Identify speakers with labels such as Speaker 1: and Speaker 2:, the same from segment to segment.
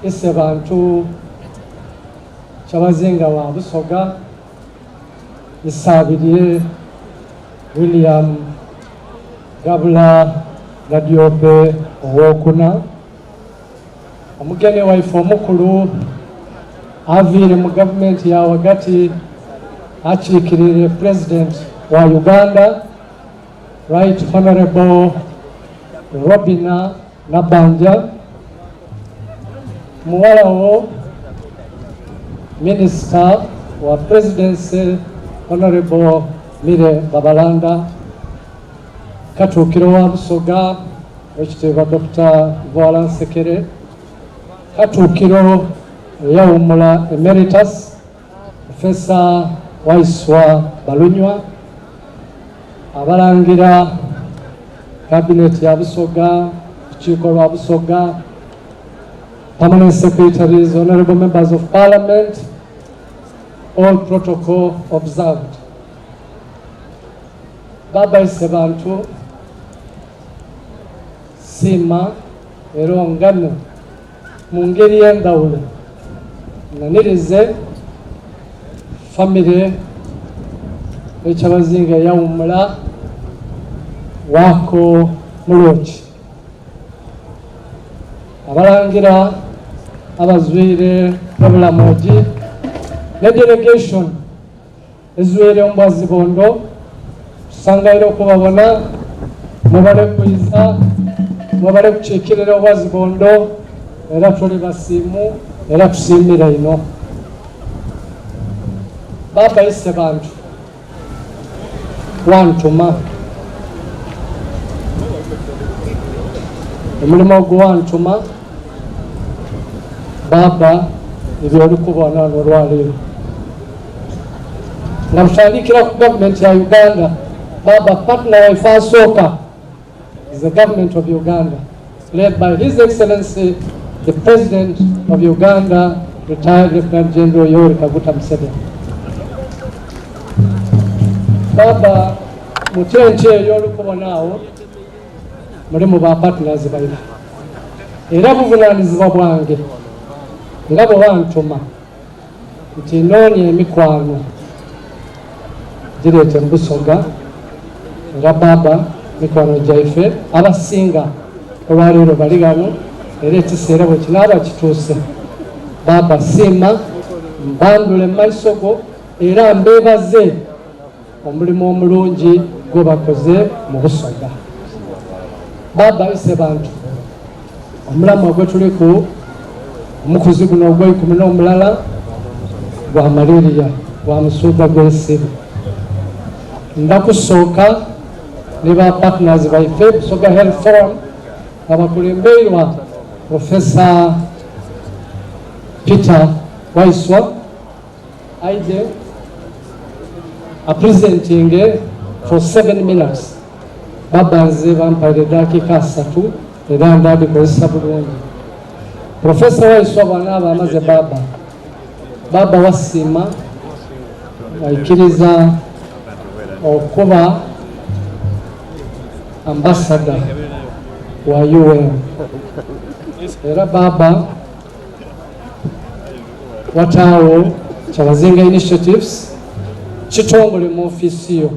Speaker 1: Isebantu Kyabazinga wa Busoga, Isaabirye William Gabula Nadiope Owokuna, omugeni waife omukulu aviire mu gavumenti ya ghagati akiikiriire Pulezidenti wa Uganda, Right Honourable Robinah Nabbanja, muwala wo Minisita wa Presidency Honourable Milly Babalanda, Katuukiro wa Busoga Owekitiibwa Dokita Bwala Nsekere, Katuukiro eyawummula Emeritus Professor Waiswa Balunywa, Abalangira, Kabineti ya Busoga, Lukiiko lwa Busoga, Permanent Secretaries, Honorable Members of Parliament, all protocol observed. Baba Isebantu, siima era ongame mu ngeri y'endhawulo nnanirize famire y'Ekyabazinga eyawummula Waako Mulooki, Abalangira abazwire Obulamogi ne delegation ezwire Ombwazibondo. Tusangaire okubabona, mwebale kwiza, mwebale kukiikirira Obwazibondo era tuli basiimu era tusiimire inho. Baaba Isebantu wantuma omulimo ogwantuma baaba ebyoli kubona wano olwaleero nga tutandikira ku gavumenti ya Uganda baaba partner waife asooka is the government of Uganda led by His Excellency the President of Uganda retired Lieutenant General Yoweri Kaguta Museveni. Baba mu tenti eyo olikubona awo mulimu ba partners baina era buvunaanyizibwa bwange nga bwe wantuma nti noonya emikwano gireete mu Busoga era baaba mikwano gyaife abasinga olwaleero bali ghano era ekiseera bwe kinaaba kituuse baaba siima mbandule mu maiso go era mbeebaze omulimu omulungi gwe bakoze mu Busoga. Baaba Isebantu omulamwa gwe tuliku omukuzi guno ogweikumi n'omulala gwa malaria gwa musuuga gw'ensiri. Nda kusooka ni ba partners baife Busoga Health Forum nga bakulembeirwa Professor Peter Waiswa aije apresentinge for 7 minutes. Baba nze bampaire edaakiika asatu era ndadhikozesa bulungi. Professor Waiswa bw'anaaba amaze baba, baba wasiima waikiriza okuba ambassador wa UN era baba wataawo Kyabazinga Initiatives kitongole mu ofiisi yo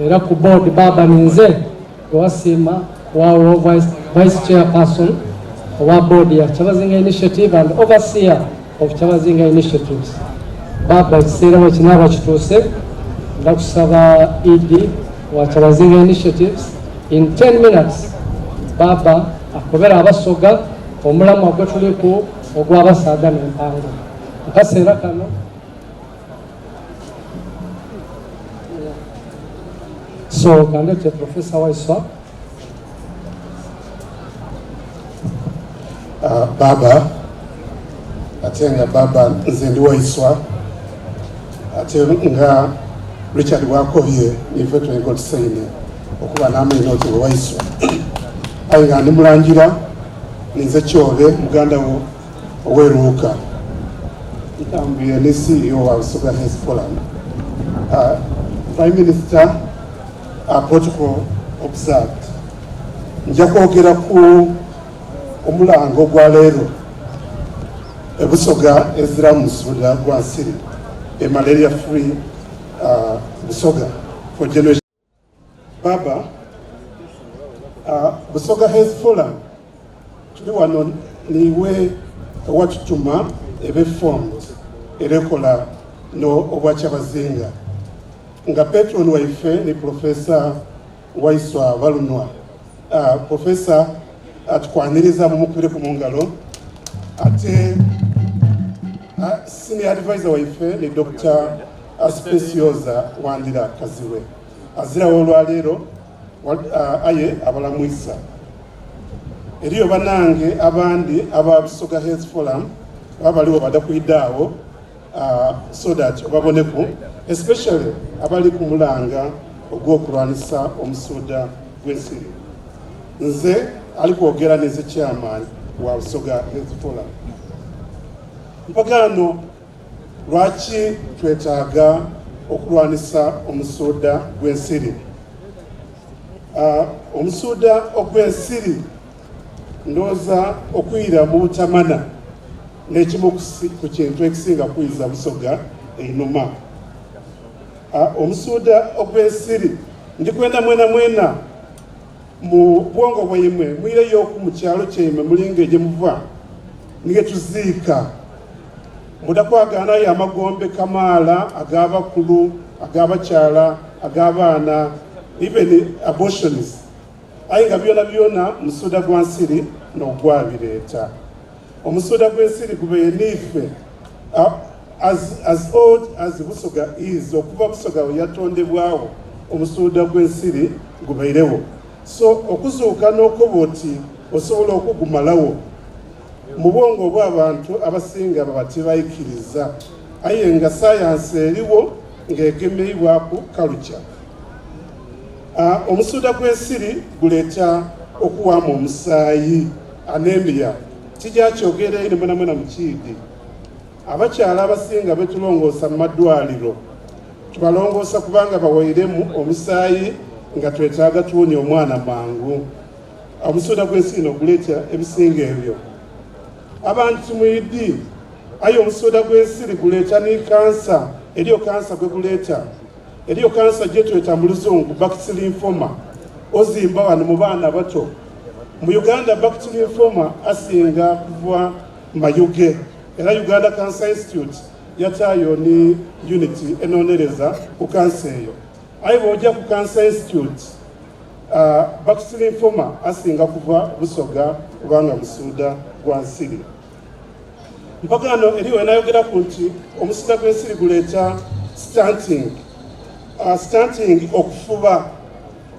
Speaker 1: era ku board baba ninze gwewasiima wawo vice, vice chairperson owa board ya Kyabazinga Initiative and overseer of Kyabazinga Initiatives. Baba ekiseera bwe kinaaba kituuse ndakusaba ED wa Kyabazinga Initiatives in 10 minutes baba akobera abasoga omulamwa gwe tuliku ogw'abasaadha n'empango. Akaseera kano so kandete Professor Waiswa.
Speaker 2: Baba ate nga baba nze ndi Waiswa ate nga Richard bwakobye nife twenka otusaine okuba n'amaino oti nga Waiswa aye nga ndi mulangira ninze Kyobe muganda wo oweruuka ntambwire ni CEO wa Busoga Health Forum. Prime Minister protocol observed. Nja kwogera ku omulango ogwa leero. Busoga eziramu musuudha gwa nsiri, a malaria free Busoga for generation. Baba, Busoga Health Forum tuli wano niiwe owatutuma ebe formed era ekola no Obwakyabazinga nga patron waife ni Professor Waiswa Balunwa. Professor atukwaniriza mumukubireku mungalo. Ate senior advisor waife ni Doctor Specioza Wandira Kazibwe. Azirawo olwaleero aye abalamwisa. Eriyo banange abandi aba Busoga Health Forum baba baliwo bada kwidha agho so that obaboneku, especially abali ku mulanga ogw'okulwanisa omusuuda gw'ensiri. Nze ali kwogera ninze chairman wa Busoga Health Forum. Mpagaano lwaki twetaaga okulwanisa omusuuda gw'ensiri? Omusuuda ogw'ensiri ndowooza okwira mu butamana n'ekimu ku kintu ekisinga kwiza Busoga einhuma. Omusuuda ogw'ensiri ndikwenda mwena mwena mu bwongo bwaimwe mwireyoku mu kyalo kyaimwe mulinga gye muva ni ghe tuziika. Mutakwagaanayo amagombe kamaala ag'abakulu, ag'abakyala, ag'abaana, even abortions. Aye nga byonabyona musuuda gwa nsiri n'ogwabireeta. Omusuuda gw'ensiri gubaire n'ife as, as old as Busoga is, okuva Busoga bwe yatondebwagho omusuuda gw'ensiri gubairegho. So okuzuuka n'okoba oti osobola okugumalagho, mu bwongo obw'abantu abasinga baba tibaikiriza. Aye nga sayansi erigho ng'egemeibwaku kaluca. Omusuuda gw'ensiri guleeta okuwaamu omusaayi, anemia. Tija kyogera inho mwenamwena mu kiidhi. Abakyala abasinga betulongoosa mu madwaliro tubalongoosa kubanga bawairemu omusaayi nga twetaaga tuwonie omwana mangu. Omusuuda gw'ensiri n'oguleeta ebisinga ebyo. Abantu timwidhi, aye omusuuda gw'ensiri guleeta ni kansa. Eriyo kansa gwe guleeta. Eriyo kansa gyetweta mu luzungu Burkitt's lymphoma, ozimba wano mu baana abato. Mu Uganda Burkitt's lymphoma asinga kuva Mayuge era Uganda Cancer Institute yataayo ni unit enonereza ku kansa eyo. Aye bw'oja ku Cancer Institute, uh, Burkitt's lymphoma asinga kuva Busoga kubanga musuuda gwa nsiri. Mpaka ghano eriyo wenayogeraku nti omusuuda gw'ensiri guleeta stunting. Stunting okufuba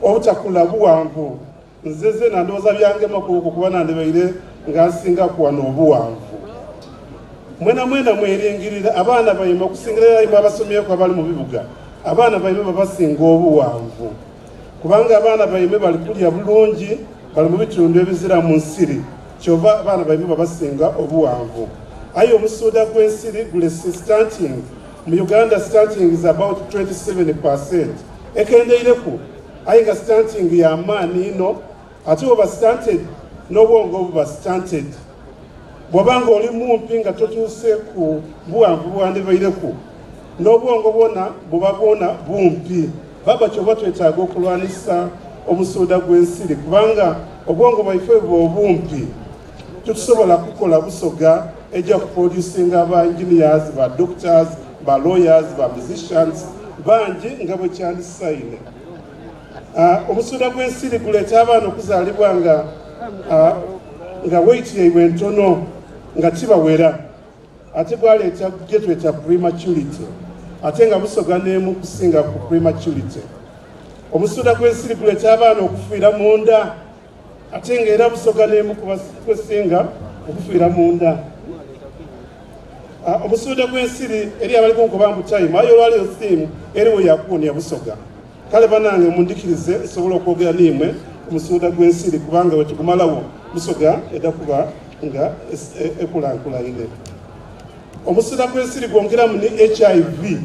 Speaker 2: obutakula buwanvu. Nze zena ndowooza byangema kuku kuba nandibaire nga nsingaku wano obuwanvu. Mwena mwena mweringirira abaana baimwe okusingira irala imwe abasomyeku abali mu bibuga, abaana baimwe babasinga obuwanvu. Kubanga abaana baimwe bali kulya bulungi, bali mu bitundu ebiziramu nsiri, kyova abaana baimwe babasinga obuwanvu. Aye omusuuda gw'ensiri gulese stunting. Mu Uganda stunting is about 27%. Ekendeireku aye nga stunting ya maani inho, ate bwoba stunted n'obwongo buba stunted. Bw'oba nga oli mumpi nga totuuse ku buwanvu bwandibaireku, n'obwongo bwona buba bwona bumpi. Baba kyova twetaaga okulwanisa omusuuda gw'ensiri kubanga obwongo bwaife buba obumpi. Titusobola kukola Busoga eja kuproducinga ba engineers, ba doctors, ba lawyers, ba musicians bangi nga bwe kyandisaine. Omusuuda gw'ensiri guleeta abaana okuzaalibwa nga nga weight yaibwe ntono nga tibawera, ate gwaleeta gyetweta prematurity, ate nga Busoga n'emu kusinga ku prematurity. Omusuuda gw'ensiri guleeta abaana okufiira munda, ate nga era Busoga n'emu kusinga okufiira munda. Omusuuda gw'ensiri eri abali kunkoba mbu time, aye olwaleero theme eriwo yakuwonia Busoga. Kale banange mundikirize nsobola okwogera n'imwe ku musuuda gw'ensiri kubanga bwe tugumalawo Busoga edha kuba nga ekulankulaine. Omusuuda gw'ensiri gwongeramu ni HIV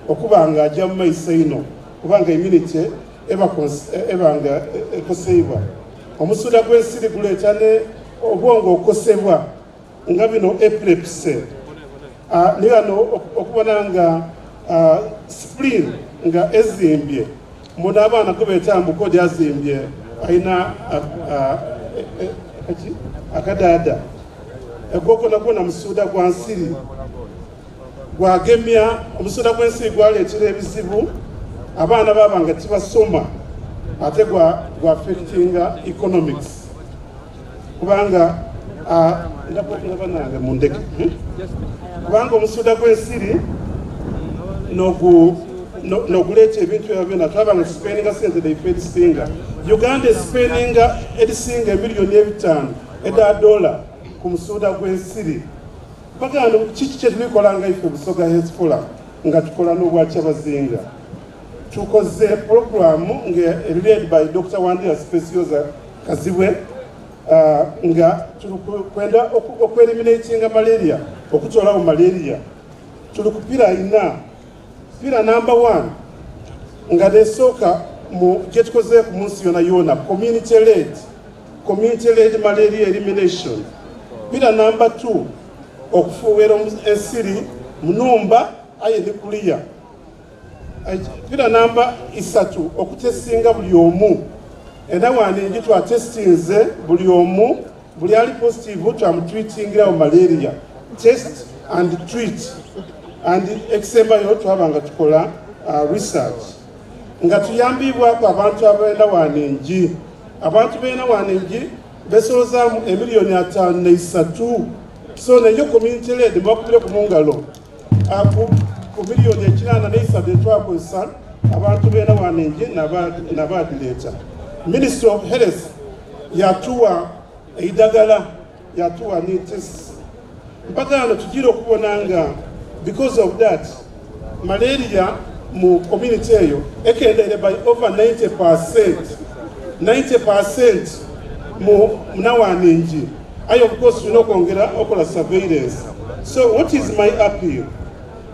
Speaker 2: okuba nga aja mu maiso einho kubanga immunity eba nga ekoseibwa. Omusuuda gw'ensiri guleeta ne obwongo okukosebwa. nga bino epilepsy ni ghano okubona nga spleen nga ezimbye mbu n'abaana gwebeeta mbu kodi azimbye alina akadaada ogwo gwonagwona musuuda gwa nsiri gwagemya omusuuda gw'ensiri gwaleetera ebizibu abaana baaba nga tibasoma ate gwa affectinga economics kubanga banange mundeke kubanga omusuuda gw'ensiri noguleeta ebintu ebyo byona twaba nga tuspendinga sente dhaife edisinga Uganda espendinga edisinga emiliyoni 5 eda dola ku musuuda gw'ensiri. Baganda kiki kyetulikola nga ife Busoga Health Forum nga tukola n'Obwakyabazinga? Tukoze pulogulaamu nga eri led by Dokita Wandira Specioza Kazibwe nga tuli kwenda okweliminatinga malaria, okutoolawo malaria. Tuli ku pira ina. Pira namba one nga nesooka mu gyetukozeeku mu nsi yonayona, community led, community led malaria elimination. Pira namba two, okufuuwera ensiri mu nhumba aye ni kuliya. Pira namba isatu, okutesinga buli omu. Era waningi twatestinze buli omu, buli ali positive twamutreatingirawo malaria, test and treat. And ekisembayo twaba nga tukola research nga tuyambibwaku abantu abenda waningi. Abantu bena waningi besolozaamu emiliyoni 53. So nayo community led mubakubire ku mungalo ku miliyoni 83 etwakozesa abantu bena waningi nabadireeta. Ministry of Health yatuwa eidagala, yatuwa ni test. Mpaka hano tugira okubona nga because of that malaria mu community eyo ekendeire by over 90%, 90% mu munawaningi. Aye of course tulina okwongera okola surveillance. So what is my appeal?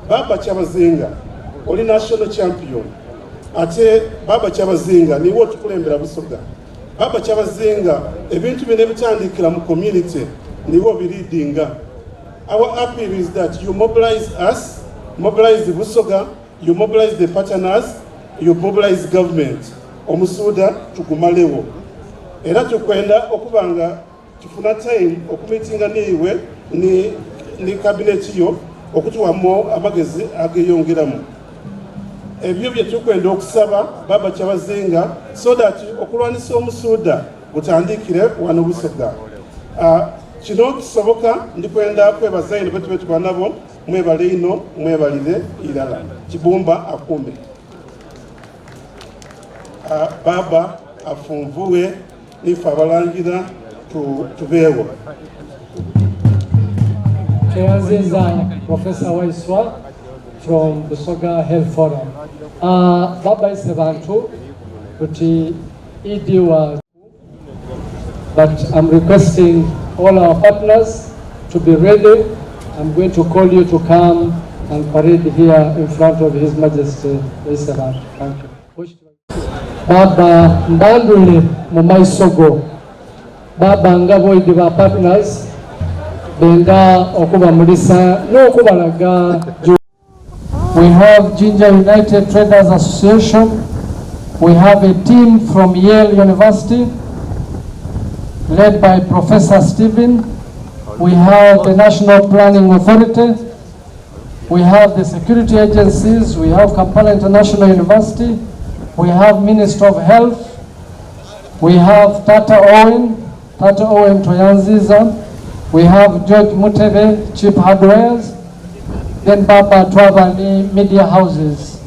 Speaker 2: Baba Kyabazinga oli national champion, ate Baba Kyabazinga niwe otukulembera Busoga. Baba Kyabazinga ebintu bino ebitandikira mu community niwe obiridinga. Our appeal is that you mobilize us, mobilize the Busoga, you mobilize the partners, you mobilize government. Omusuuda tugumalewo. Era tukwenda okubanga tufuna time okumitinga niiwe ni cabinet yo okutuwamu amagezi ageyongeramu. Ebyo bye tukwenda okusaba Baba Kyabazinga so that okulwanisa omusuuda gutandikire wano Busoga. Kino kisoboka. Ndikwenda kwebaza ino bwe tuba nabo, mwebale ino, mwebalire irala. Kibumba akume. Baba afunvuwe nife abalangira tubeewo.
Speaker 1: Tweyanziza Professor Waiswa from Busoga Health Forum. Baba Isebantu kuti ED wa, but I'm requesting all our partners to be ready. I'm going to call you to come and parade here in front of His Majesty Isebantu. Thank you. Baba mbandule mu maisogo. Baba nga boidi ba partners benda okubamulisa n'okubalaga. We have Ginger United Traders Association. We have a team from Yale University led by Professor Stephen. We have the National Planning Authority. We have the security agencies. We have Kampala International University. We have Minister of Health. We have Tata Owen, Tata Owen Toyanziza. We have George Mutebe, Chief Hardwares. Then Baba Twabani Media Houses.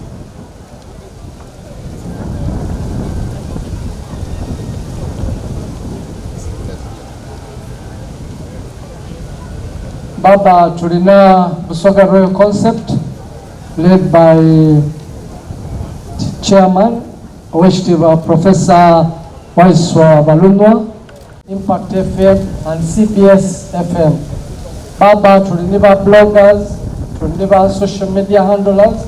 Speaker 1: Baba tulina Busoga Royal Concept led by Chairman Owekitiibwa Professor Waiswa Balunwa, Impact FM and CBS FM. Baba tulini ba bloggers, tulini ba social media handlers,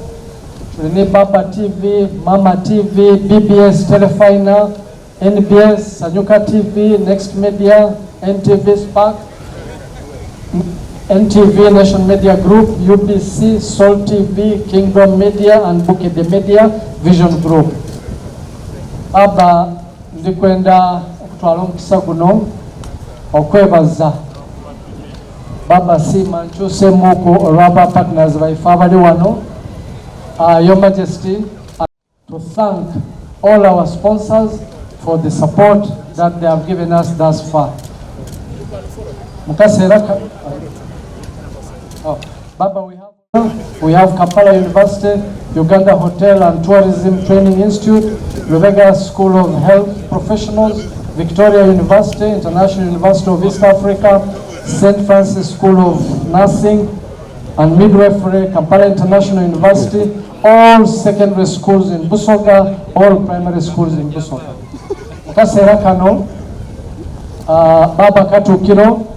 Speaker 1: tulini Baba TV, Mama TV, BBS Telefina, NBS, Sanyuka TV, Next Media, NTV Spark. NTV, Nation Media Group, UBC, Soul TV, Kingdom Media and Bukedde Media, Vision Group. Baba ndikwenda okutwala omukisa guno okwebaza Baba siima nkyusemuku olw'aba partners baife abali wano. Your Majesty, to thank all our sponsors for the support that they have given us thus far. Mukaseera ka- Oh, Baba, we have Kampala University, Uganda Hotel and Tourism Training Institute, Lubega School of Health Professionals, Victoria University, International University of East Africa, St. Francis School of Nursing and Midwifery, Kampala International University, all secondary schools in Busoga, all primary schools in Busoga. Mukaseera kano, Baba Katukiro.